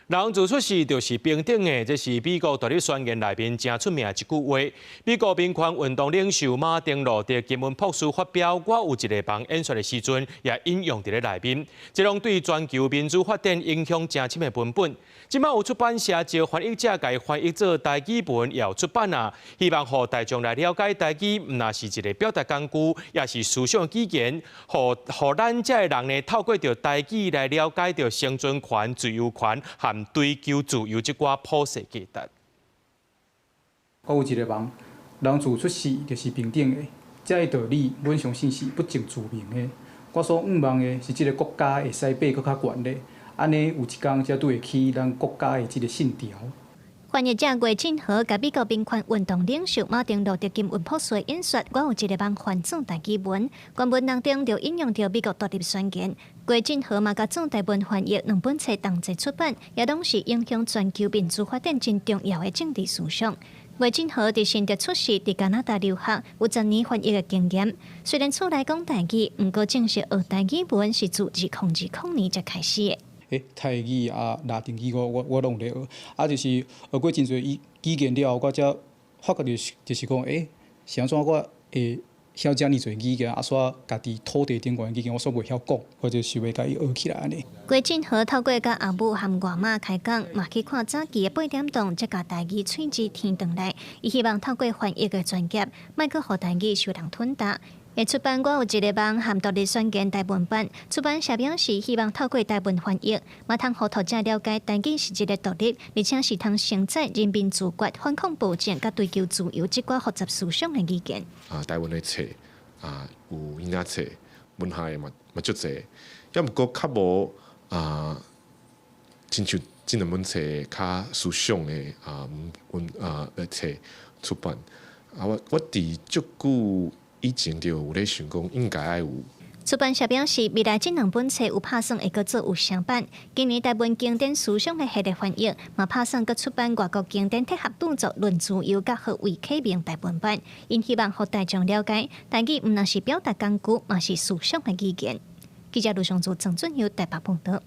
人自出世就是平等的，這是美國獨立宣言內面誠出名的一句話。美國民權運動領袖馬丁路德金恩博士發表《我有一个夢》演說的時陣，也引用佇咧內面。這攏對全球民主發展影響誠深的文本。這擺有出版社招翻譯者共翻譯做台語文，也有出版啊，希望予大眾來了解台語，毋但是一个表達工具，也是思想語言，予予咱遮的人呢，透過著台語來了解著生存權、自由權和追求自由這寡普世價值。我有一个夢，人自出世就是平等的，這个道理，阮相信是不證自明的。我所向望的是這个國家會使爬閣較懸咧，按呢有一工才對得起咱國家的這个信條。翻譯者郭振和共美國民權運動領袖馬丁路德金恩博士演說，我有一个夢翻做台語文，原文當中就引用著美國獨立宣言。郭振和嘛共做台文翻譯兩本冊同齊出版，也攏是影響全球民主發展真重要的政治思想。郭振和佇新竹出世，佇加拿大留學，有10年翻譯的經驗。雖然厝內講台語，毋過正式學台語文是自2020年才開始的。欸，泰語啊、拉丁語，我我我攏有咧學，啊，就是學過真濟語語言了後，我才發覺就是就是講，欸，是按怎我會曉遮爾濟語言，啊，煞家己土地頂懸語言我煞袂曉講，我就想欲共伊學起來按呢。郭振和透過佮阿母和外媽開講，嘛去看早期的八點檔，才共台語喙舌添轉來。伊希望透過翻譯的專業，莫閣予台語受人吞噬。會出版我有一个夢和獨立宣言台文版，出版社表示希望透過台文翻譯，嘛通予讀者了解台語是一个獨立，而且是通承載人民自決、反抗暴政、佮追求自由這寡複雜思想的語言。啊，台文的冊啊，有囡仔冊，文學的嘛嘛足濟，抑毋過較無啊，親像這兩本冊較思想的啊文啊的冊出版。啊，我我佇足久以前就有咧想講，應該愛有。出版社表示，未來這兩本冊有拍算會閣做有聲版。今年台文經典思想的系列翻譯，嘛拍算閣出版外國經典哲學著作《論自由》佮何謂啟明台文版。𪜶希望予大眾了解，台語毋但是表達工具，嘛是思想的語言。記者盧尚祖、鄭俊佑台北報道。